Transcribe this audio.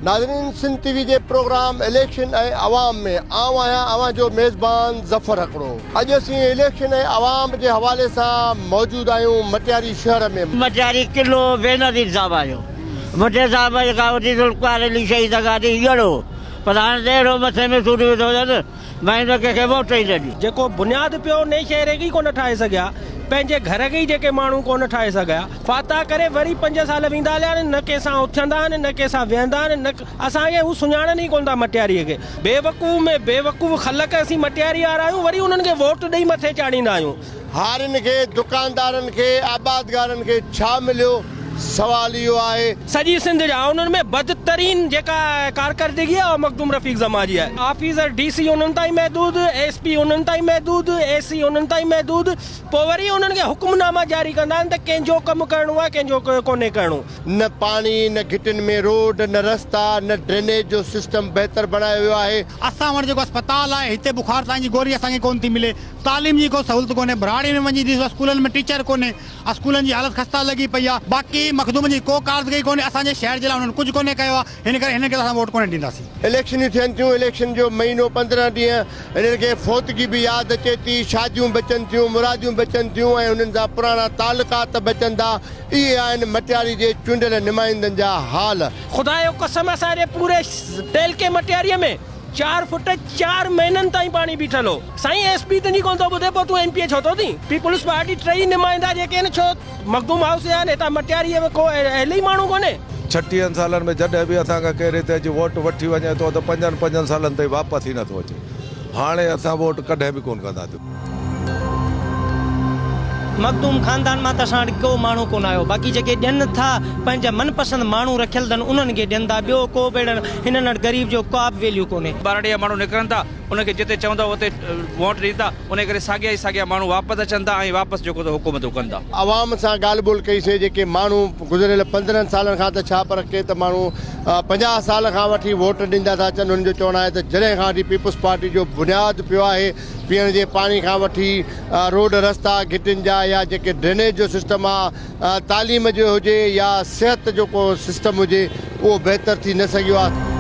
ناظرين سنڌ ٽي وي جي programme election ۽ عوام ۾ آئون آهيان اوهان جو ميزبان ظفر هڪڙو اڄ اسين اليڪشن ۽ عوام جي حوالي سان موجود آهيون مٽياري شهر ۾. مٽياري قلعو بينظير صاحب آيو مٽي صاحب کان وٺي ذوالفقار علي شهيد کان وٺي ڳڙهو پر هاڻي ته اهڙو مٿي ۾ سور وڌو اٿن ڀائي ته ڪنهن کي ووٽ ئي نه ڏيون. جيڪو بنياد پيو نئين شهر کي ئي ڪونه ٺاهي سگهيا، پنهنجي گهر کي ئي جيڪي ماڻهو ڪونه ٺاهي سگهيا، فاتح ڪري وري پنج سال ويندا هليا آهن، نه ڪنهن سان اٿندا آهن، نه ڪنهن سان ويهندا آهن، نه اسان کي هو سڃاڻن ئي ڪونه ٿا مٽياريء کي. بيوقوف ۾ بيوقوف خلق اسين مٽياري وارا آهيون، وري انهن کي ووٽ ڏئي مٿي چاڙهيندا آهيون. هارين کي، دڪاندارن کي، آبادگارن کي ڇا مليو؟ سوال اهو آهي. سڄي سنڌ جا انهن ۾ بدترين جيڪا ڪارڪردگي آهي اها مخدوم رفيق زمان جي آهي. آفيسر ڊي سي انهن تائين محدود، ايس پي انهن تائين محدود، اي سي انهن تائين محدود، پوء وري انهن کي حڪم ناما جاري ڪندا آهن ته ڪنهن جو ڪم ڪرڻو آهي ڪنهن جو ڪونهي ڪرڻو. نه پاڻي، نه گهٽين ۾ روڊ، نه رستا، نه ڊرينيج جو سسٽم بهتر بڻايو ويو آهي. اسان وٽ جيڪو اسپتال آهي هتي بخار تائين جي گوري اسان کي ڪونه ٿي ملي، تعليم جي ڪو سهولت ڪونهي، ٻهراڙي ۾ وڃي ڏس اسڪولن ۾ ٽيچر ڪونهي، اسڪولن جي حالت خسته لڳي پئي آ، باقي مخدوم جي ڪو ڪارڪردگي ڪونهي، اسان جي شهر جي لاء انهن ڪجهه ڪونهي ڪيو آ، هن ڪري هنن کي ته اسان ووٽ ڪونهي ڏينداسين. اليڪشنيون ٿين ٿيون، اليڪشن جو مهينو 15 ڏينهن هنن کي فوتگي به ياد اچي ٿي، شاديون به اچن ٿيون، مراديون به اچن ٿيون ۽ انهن سان پراڻا تعلقات به اچن ٿا، اهي آهن مٽياري جي چونڊيل نمائندن جا حال. خدا جو قسم اسان جي پوري تعلقي مٽياري ۾ چار فٽ چار مهينن تائين پاڻي بيٺل هو. سائين ايس پي تنهنجي ڪونه ٿو ٻڌي پوء تون ايم پي اي ڇو ٿو ٿين؟ پيپلز پارٽي ٽئي نمائندا جيڪي آهن ڇو مخدوم هائوس جا آهن هتان مٽياري ۾ ڪو اهل ئي ماڻهو ڪونهي. ڇٽيهن سالن ۾ جڏهن به اسان کان ڪير هتي اچي ووٽ وٺي وڃي ٿو ته پنجن پنجن سالن تائين واپس ئي نٿو اچي. هاڻي اسان ووٽ ڪڏهن به ڪونه ڪنداسين. مخدوم خاندان مان ته اسان وٽ ڪو ماڻهو ڪونه آيو باقي جيڪي ڏين ٿا پنهنجا من پسند ماڻهو رکيل اٿن انهن کي ڏين ٿا ٻيو ڪو به اهڙن هنن وٽ غريب جو ڪا به ويليو ڪونهي. ٻهراڙي جا ماڻهو نڪرن ٿا انهن کي جتي چوندا اتي ووٽ ڏين ٿا انهي ڪري ساڳيا ئي ساڳيا ماڻهو واپس اچن ٿا ۽ واپس جيڪو سو حڪومتون ڪن ٿا. عوام سان ڳالهه ٻولهه ڪئي سي جيڪي ماڻهو گذريل 15 سالن کان ته ڇا پر ڪي ته ماڻهو 50 سال کان وٺي ووٽ ڏيندا ٿا اچن انهن جو چوڻ آهي ته جڏهن کان وٺي پيپلز پارٽي جو بنياد پيو آهي پيئڻ جي پاڻي کان وٺي روڊ رستا گهٽين جا يا جيڪي ڊرينيج جو سسٽم آ تعليم جو هجي يا صحت جو ڪو سسٽم هجي اهو بهتر ٿي نه سگهيو آ.